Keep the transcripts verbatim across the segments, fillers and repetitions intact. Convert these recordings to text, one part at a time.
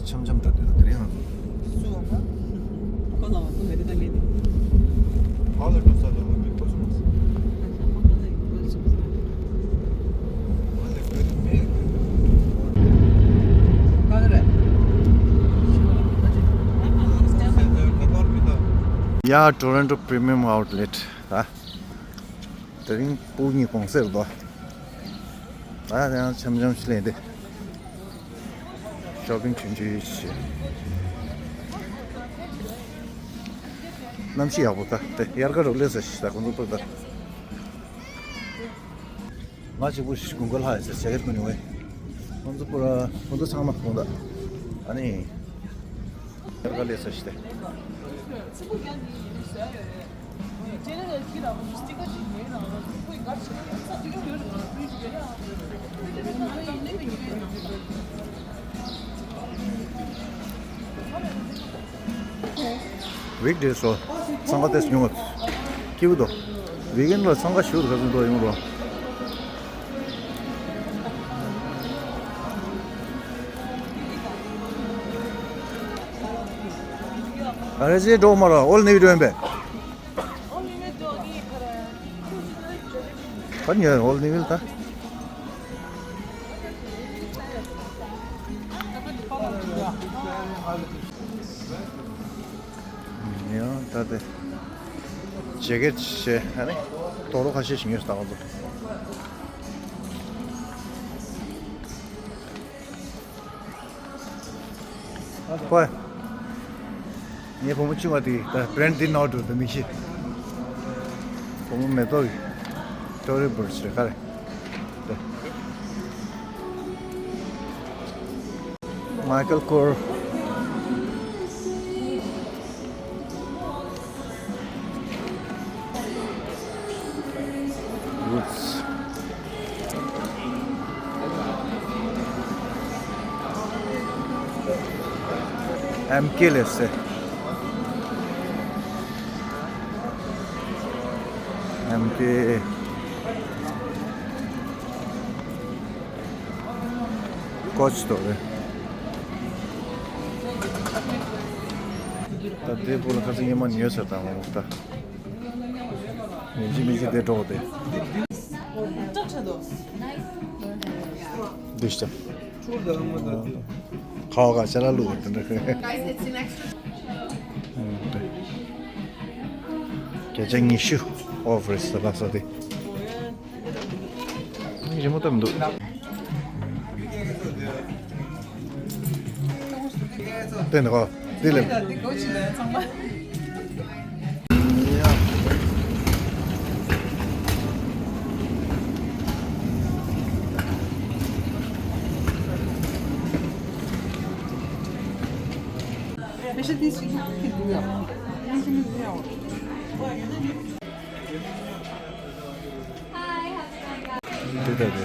འཆམ་འཆམ་འགྲོ་དུས་དེ་རིང་ཧང་། སུ་བ་མ། ཁོ་ལ་བ་ཁོ་མེད་དེ་ད་ངེད་དེ། ཨ་ལ་འགྲོ་ས་ལ་བ་མི་ཁོ་ཚོ་མ་ཟ། ཡ། Toronto Premium Outlet ད། དེ་རིང་སྤུག་གཉིས་གོང་སེར་དོ། ད་ཡང་འཆམ་འཆམ་ཞིག་ལེན་ཏེ། ཤོ་པིང་ཆུང་ཆུང་ཞིག་གནམ་གཤིས་ཡག་པོ་ད་དེ་དབྱར་ཁ་རུ་སླེབས་ས་ཞིག་ད་ཁོང་ཚོ་པུར་ད། ང་གཅིག་པུ་ཞིག་དགུན་ཁ་ལྷག་ཡོད་ཟེར་ཇེ་ཀེ་ཊི་ཀུན་ནི་ཝེ། ཁོང་ཚོ་པུར་ཁོང་ཚོ་ཚང་མ་དགུན་ད། ཨ་ནི། དབྱར་ཁ་སླེབས་ས་ཞིག་ད། Weekdays ལ་འཚང་ཁ་ཏོག་ཙམ་ཉུང་བ་སྐྱིད་པོ་འདུག Weekend ལ་འཚང་ཁ་ཞེ་པོ་འདུག་ག་ཚོད་འདུག་ཡོང་རོགས། ཨ་རེ་ཅེ་འགྲོ་མ་ར་ཨོལ་ནེ་བི་འགྲོ་ཡིན་པས། ག་ཉོས་ཨོལ་ནེ་བི་ལ་ད། ཡང་ད་དེ་ཇེ་ཀེ་ཊི་བྱས་ཨ་ནི་དོ་རོ་ཁ་ཤས་ཤིག་ཉོས་ད་ང་ཚོ། ཧོꯏ། ངའི་བུ་མོ་ཆུང་བ་དེ་ད་བྷེ་རེན་ཌི་འདི་ནོར་འགྲོ་ད་མིག་ཤེས། བུ་མོ་མེ་ཏོག་གི་ཊོ་རི་བུར་ཤེས་ག་རེ། Michael Kors. Boots. M K ལས་སེ། M K Coach དོ་རེད། ད་དེ་བུ་ལ་ཁ་སང་ཉི་མ་ཉོས་ཟེར་དང་ད། ཉིན་གཅིག་མིན་གཅིག་དེ་འགྲོ་དེ། འདི་ཤ། ཁ་བ་ཁ་ཤ་ལ་ལུག་དེ་འདྲ། བརྒྱ་ཆ་ཉི་ཤུ་ཨོཕ་རེད་ཟེར་ལབ་ས་དེ། རི་མོ་ལྟ་མི་འདུག་བསྟན་འདུག་གོ། འདི་ལས། འདི་ལྟ་སྟེ།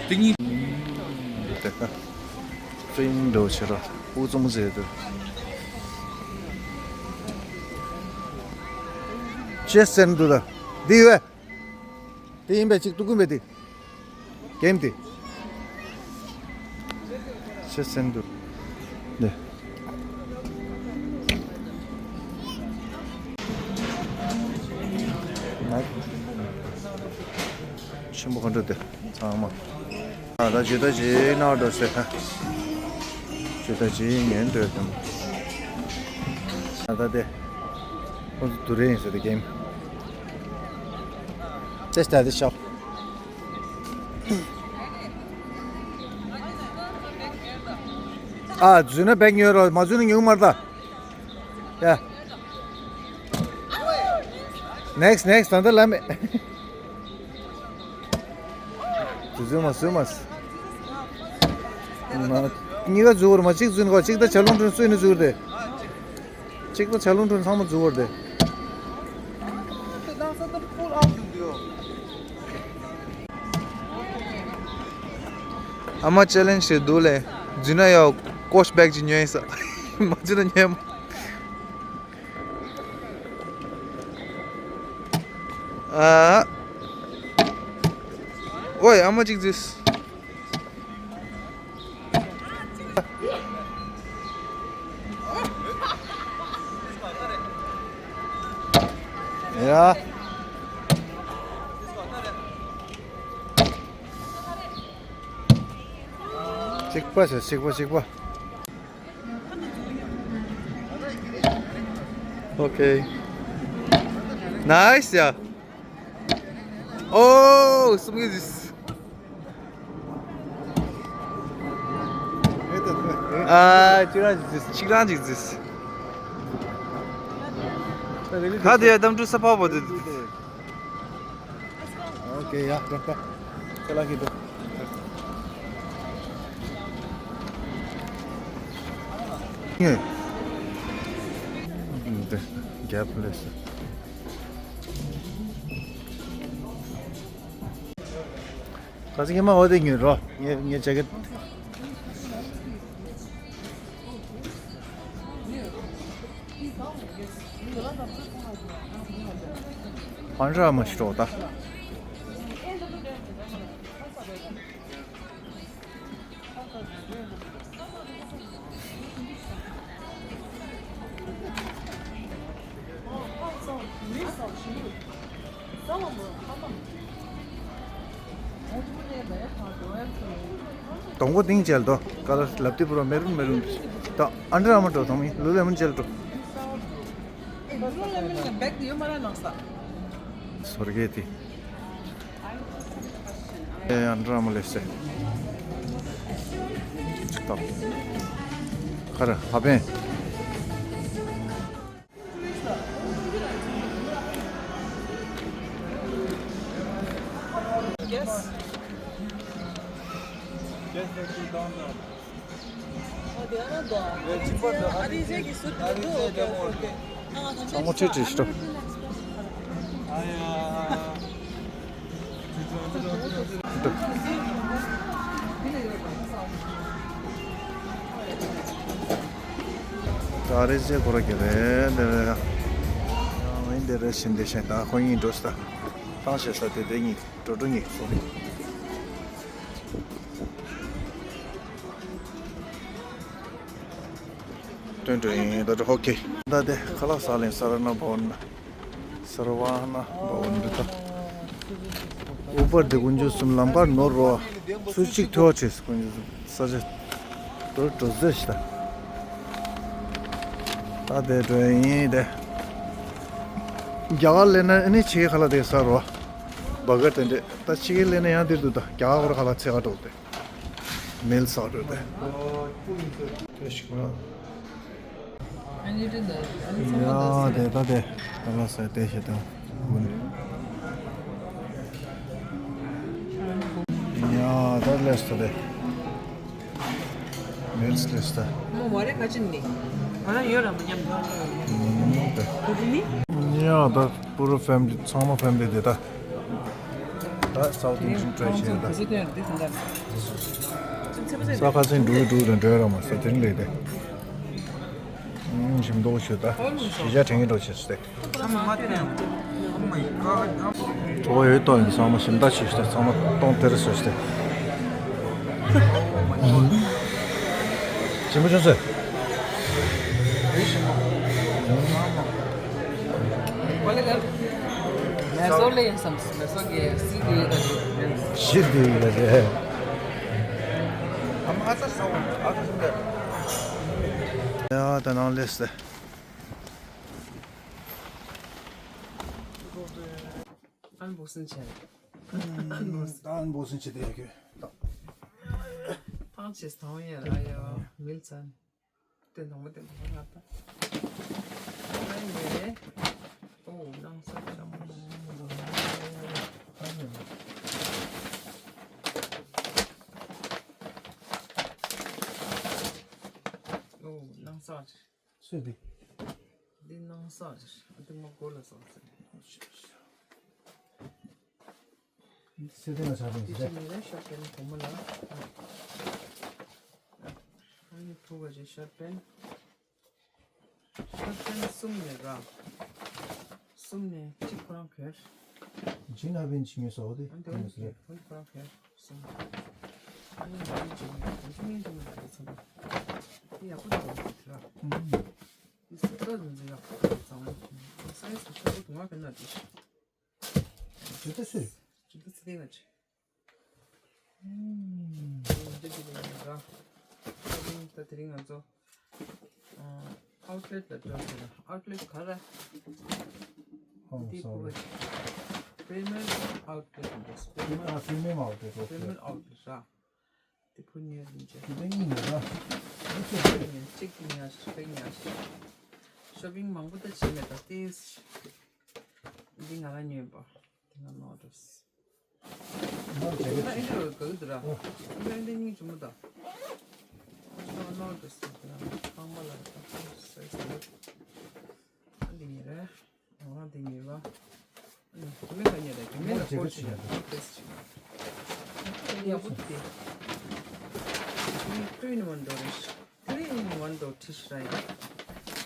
འདི་གཉིས། འདི་ལྟ། ཕིན་འདྲ་བོ་བྱེད་རོགས། དབུ་གཙང་མོ་ཟེར་འདུག་ཅེས་ཟེར་འདུག་ད། འདི་ཡོད། དེ་ཡིན་པས་གཅིག་ཏུ་ཀུན་པས་དེ། གེམ་དེ། ཤེས་སེམས་འདུག་ནས། ཆེན་པོ་ག་འདྲ་དེ་ཚང་མ། ཨ་ད་ཇི་ལྟ་ཇི་ནག་འགྲོ་ཟེར། ཇི་ལྟ་ཇི་ཉན་འདོད་དམ། ཨ་ད་དེ། ཁོང་ཚོ་དུ་རེ་ཡིན་ཟེར་དེ་གེམ། ཏེ་སྟ་དེ་ཤོག་ཨ་འཛུལ་ན་བེག་ཉོས་རོགས། མ་འཛུལ་ན་ཉོས་མ་རེད་ད། ཡ། ནེགསི་ནེགསི་ད་ལྟ་ལ་མེད། འཛུལ་འཛུལ་མ་འཛུལ་མ། མ། གཉིས་ཀ་འཛུལ་བར་མ་གཅིག་འཛུལ་གོ་གཅིག་ད་བྱ་ལུང་དྲུང་སུས་ནི་འཛུལ་དེ། གཅིག་ད་བྱ་ལུང་དྲུང་ཚང་མ་འཛུལ་བར་དེ། ཨ་མ་ཅེ་ལེན་ཇི་ཞིག་འདུག་ལེ། འཛུལ་ན་ཡོ་ཀོ་ཤ་བེག་ཅིག་ཉོས་ཡིན་ས། མ་འཛུལ་ན་ཉོས་མ། ཨ། ཨོའི་ཨ་མ་གཅིག་འཛུལ། ཡ། གཅིག་པ་ཟེར། གཅིག་པ། གཅིག་པ། ཨོ་ཁེ། ནའིས་ཡ། ཨོ། སུམ་གི་ཟིས། ཨ། གཅིག་རང་ཅིག་ཟིས། གཅིག་རང་ཅིག་ཟིས། ཁ་དེ་ཡ་གཏམ་གྲུ་ས་ཕག་པོ་དེ། ཨོ་ཁེ། ཡ། ད་ད་ཁ་ལག་གི་འདུག་ངས་འདི་རྒྱབ་ལས་སོ། ག་ཚོད་ཉི་མ་འོ་དེ་ཉོས་རོགས། ངས་ངས་ཇེ་ཀེ་ཊི། ཧན་ར་མ་ཤི་རོགས་ད། སྡོང་པོ་ཏིང་བྱས་ལ་དོ། ཀ་ལར་ལབ་ཏི་པུ་ར་མེ་རུན་མེ་རུན། ད་ཨན་ཌར་ཨར་མོན་འགྲོ། དང་མི་ལུ་ལེ་མོན་བྱས་ལ་འགྲོ། སོར་གེ་ཏི། ཨེ། ཨན་ཌར་ཨར་མོན་ལེ་སེ། ཅིག་ཏོ། ཁ་ར་ཧ་པན། Yes. Yes, thank you. Down, down. ཚང་མ་ཁྲིད་ཁྲིད་ཤོག་ད་རེས་ཚེ་ཁོ་ར་གི་རེད་འདི་རེད། ཡང་འདི་རེད་ཤིན་འདི་ཤིན་ད་ཁོ་གཉིས་འགྲོ་ས། ད་བཏང་ཤེས་ས་དེ་དེ་གཉིས་འགྲོ་འགྲོ་གཉིས་སོ་རེད། སྟོན་འགྲོ་ཡིན་ད་འགྲོ། ཨོ་ཁེ། ད་དེ་ཁ་ལག་ཟ་ལེན་ས་ར་ན་བོན། སར་བ་ན་བོན་འདི་ད། ཨུ་པར་དེ་དཀོན་མཆོག་གསུམ་ལམ་ཁར་ནོར་རོ། ཚུལ་གཅིག་ཐོས་བྱས་དཀོན་མཆོག་གསུམ་ས་ཆ། འགྲོ་འགྲོ་ཟེར་ཞིག་ད། ད་དེ་འགྲོ་ཡིན་དེ། རྒྱ་གར་སླེབས་ན་ཨ་ནི་ཕྱི་རྒྱལ་ཁ་ལག་དེ་ཟ་རོ། བར་གར་དེ་འདྲས་ད་ཕྱི་རྒྱལ་སླེབས་ན་ཡང་དེ་འདུག་ད་རྒྱ་གར་ཁ་ལག་ཚད་ག་འགྲོ་དེ། མེལ་ཟ་འགྲོ་དེ། དེ་ཞིག་ན། ཡ་དེ་ད་དེ་ད་ལ་ཟ་དེ་ཞིག་ད་གུན། ཡ་ད་ལས་ད་དེ། མེལ་སི་ལེ་སི་ད། མོ་མ་རེད་ག་ཅི་ནི། ང་རང་ཡོད་ར་མ་ཉམས་ད། ཨུམ་ད། དེ་ནི། ཡ་ད་པུ་ར་ཕེ་མི་ལི་ཚང་མ་ཕེ་མི་ལི་དེ་ད། ད་སའུ་ཐི་ཨིན་ཌི་ཡན་ཊ་རའི་བྱས་ད། ས་ཁ་ཚན་འགྲུལ་འགྲུལ་དང་འགྲོ་ར་མ་ས་དེ་ནི་ལས་དེ། ཨུམ་ཞིམ་མདོག་ཞུ་ད། ཞི་བྱ་དྲན་གྱི་འགྲོ་བྱེད་སྟེ། གྲོགས་ཡོད་ཏོ་ཡིན་ཚང་མ་ཞིམ་ད་ཆུ་སྟེ་ཚང་མ་གཏོང་དེར་སོ་སྟེ། ཞིམ་པོ་བྱུང་ཟེར། མེ་སོར་ལེ་ཡིན་བསམ། མེ་སོར་གྱི་སི་ཏི་ཡོད་ད་རེད། ཞི་ཏི་ཡོད་ད་རེད། ཡ་ད་ནང་ལེ་སྟེ། ཨན་བོ་སིན་ཆེ། ཨན་བོ་སིན། ད་ཨན་བོ་སིན་ཆེ་དེ་ཡ་གི། ཐང་ཆེས་ཐང་ཡ་ར་ཡ་མིལ་ཚན། དེ་ནང་མ་དེ་ནང་མ་ང་ད། ཨན་ནེ། ཨོ་ནང་ས་ཆ་མོ། ཨོ་ནང་ས་ཆ། སུས་འདི། འདི་ནང་ས་ཆ། འདི་མ་གོ་ལ་ས་ཆ། སེ་ཏན་ལ་ཆ་ཏན་ཟེར། ཤོ་པེན་གོང་མ་ལ། ཨ་ནི་ཕུ་ག་ཅེ་ཤོ་པེན། ཤོ་པེན་གསུམ་ནས་ར། གསུམ་ནས་གཅིག་ཁོ་རང་གྱོན། ཇིན་ཨ་བེན་ཇི་ཉོས་སོ་དེ། ཨ་འདི་ཉོས་སོ་རེད། ཁོ་རང་གྱོན། གསུམ། ཨ་ནི་འདི་ཇིན་ཨ་བེན་ཇི་ཉོས་སོ་མ་རེད་ཚང་མ། འདི་ཡག་པོ་འདུག་ར། ཨུམ། ཨ་ནི་ས་ཆ་འུ་ཐུང་ང་ག་ན་དེ་ཞིག་ཇི་ལྟ་སུས། ཇི་ལྟ་ཚེ་ལ་ཆེ། ཨུམ། འདི་འདི་འདི་ར། ཨ་ནི་ད་དེ་རིང་ང་ཚོ་ཨ་ཨའུ་ཊི་ལེཊ་ལ་འགྲོ་ཟེར་ན། ཨའུ་ཊི་ལེཊ་ག་རེ། ཨོ་འདི་སོ་རི། ཕི་རི་མི་ཡར་ཨའུ་ཊི་ལེཊ་འདི་ཕི་རི་མི་ཡར། ཨ་ཕི་རི་མི་ཡར་ཨའུ་ཊི་ལེཊ། ཕི་རི་མི་ཡར་ཨའུ་ཊི་ལེཊ་ར། དེ་ཕུ་ཉེ་རིན་ཆེ། དེ་གཉིས་ཉོས་ན། གཅིག་གཉིས་ཉོས་ཤོ་པིང་ཉོས་ཤོ། ཤོ་པིང་མང་པོ་ད་བྱས་མེད་ད་ཏིས། འདི་ང་རང་ཉོས་པ། དེ་ང་ནོར་འགྲོ། ནོར་བྱེད་ད་ཨིན་ཀྱི་དྲོ་ག་གི་འདུག་ར། ཨོ། ཨིན་ཀྱི་འདི་སྙིང་རྗེ་མོ་ད། ང་ནོར་འགྲོ་སོང་དེ་ང་ཁང་པ་ལ་ད་ཁང་སོས་སོས། འདི་ཉོས་རེད། ཨོ་དེ་ཉོས་པ། ཨ་ནི་དེ་མིན་ག་ཉོས་རེད། དེ་མིན་ལ་སྐོར་ཅིག་ཉོས་རེད། ཏེས་ཅིག་ཡག་པོ་དེ། ཊུ་ཨིན་ཝན་འགྲོ་རེད། ཐི་རི་ཨིན་ཝན་འགྲོ་ཁྲིས་ར་ཡ།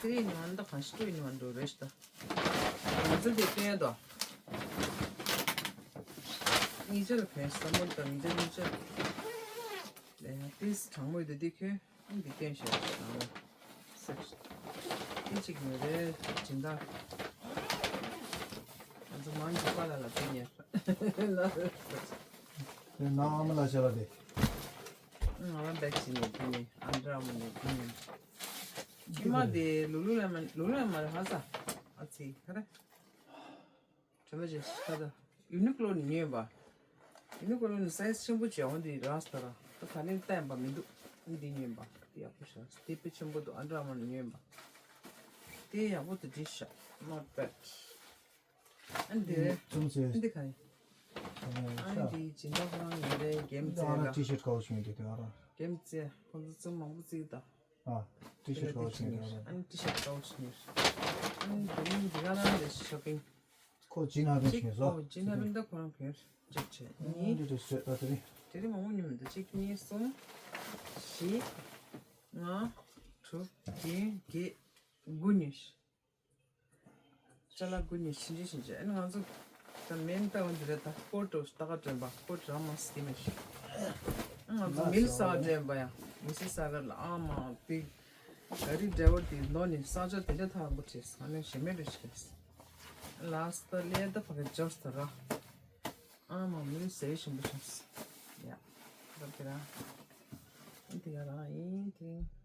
ཐི་རི་ཨིན་ཝན་ད་གང་ཞིག་ཊུ་ཨིན་ཝན་འགྲོ་རེད་ད། ང་ཚོ་དེ་སྟོན་ཡ་དོ། ཉིས་བརྒྱ་ལ་ཕན་ས་མོ་དང་ཉིས་བརྒྱ་ཉིས་བརྒྱ། ལས་ཡ་ཏིས་གྲང་མོ་ཡོད་དེ་ཁྱོད། ཨང་འདི་བསྟན་ཤོག་ཨང་། སེག་ཤོན། འདི་གཅིག་ཉོས་རེད་སྦྱིན་བདག་ང་ཚོ་མང་གི་པཱ་ལགས་ལ་བསྟན་ཉེར། དེ་ནང་ཨ་མ་ལགས་ཤ་ལ་དེ། ང་ལ་བེག་ཅིག་ཉོས་དེ་ནི་ཨན་ཌར་ཨར་མོར་ཉོས་དེ་ནི། ཨི་མ་དེ་ལུ་ལུ་ལེ་མོན། ལུ་ལུ་ལེ་མོན་ཧ་ས། ཨ་ཙི་ག་རེ། དྲན་པ་བརྗེད་ཤག་ད། ཡུ་ནི་ཀློ་ནས་ཉོས་པ། ཡུ་ནི་ཀློ་ནས་སའི་ཛི་ཆེན་པོ་བྱས་འོང་དེ་རག་སོང་ད་ར། ད་ད་ནི་བལྟས་པ་མི་འདུག་འདི་ཉོས་པ། དེ་ཡག་པོ་ཤག་དེ་དཔེ་ཆེན་པོ་འདུག་ཨན་ཌར་ཨར་མོར་ནས་ཉོས་པ། དེ་ཡག་པོ་དེ་འགྲིག་ཤག not bad། ཨ་འདི་རེད། ཙུམ་ཙེ། འདི་ག་རེད། ཨ་ནི་འདི་སྦྱིན་བདག་ཁོ་རང་ཉོས་རེད། གེམ་རྩེ་ལ། ཊི་ཤར་ཊི་ག་བོ་ཞིག་ཉོས་འདུག་དེ་ང་རང་། གེམ་རྩེ་ཁོ་ཚོ་ཙུམ་མང་པོ་རྩེ་ད། ཨ། ཊི་ཤར་ཊི་ག་བོ་ཞིག་ཉོས་རེད། ཨ་ནི་ཊི་ཤར་ཊི་ག་བོ་ཞིག་ཉོས། ཨ་ནི་དེ་རིང་འདི་ག་རང་རེད་ཤོ་པིང་། ཁོ་ཇིན་ཧ་པིན་ཞིག་ཉོས་སོ། ཨོ་ཇིན་ཧ་པིན་ད་ཁོ་རང་ཕེར་ཅིག་བྱས། ཨ་གཉིས། འདི་འདྲ་ཞིག་ད་དེ་རིང་། དེ་རིང་མང་པོ་ཉོས་མི་འདུག་གཅིག་གཉིས་གསུམ། བཞི། ལྔ། དྲུག་བདུན་བརྒྱད། དགུ་ཉོས། ཅ་ལག་དགུ་ཉོས་ཕྱིན་ཅི་ཕྱིན་ཅི། ཨ་ནི་ང་ཚོ་ད་མེན་ལྟ་བ་འདི་རེད་ད། སྐོར་འགྲོ་ལྟ་ག་དྲན་པ་སྐོར་རང་མ་སི་མེད། ཨ་ང་ཚོ་མིལ་ས་དྲན་པ་ཡ། མི་སི་ས་གར་ལ་ཨ་མ་དེ། ག་རི་ཌ་རའི་ཝར་དེ་ནོར་ནས་ས་ཆ་དེ་འདྲ་ཐག་པོ་བྲིས། ཨ་ནི་ཞེ་མེད་རེ་བྱས། ལ་སི་ཏ་ལེ་ད་ཕ་གི་ཇོར་སྟ་ར། ཨ་མ་མི་ཟེར་ཞིམ་པོ་བྱུང་། ཡ། ད་དེ་ར། དེ་ག་རང་ཡིན་དེ།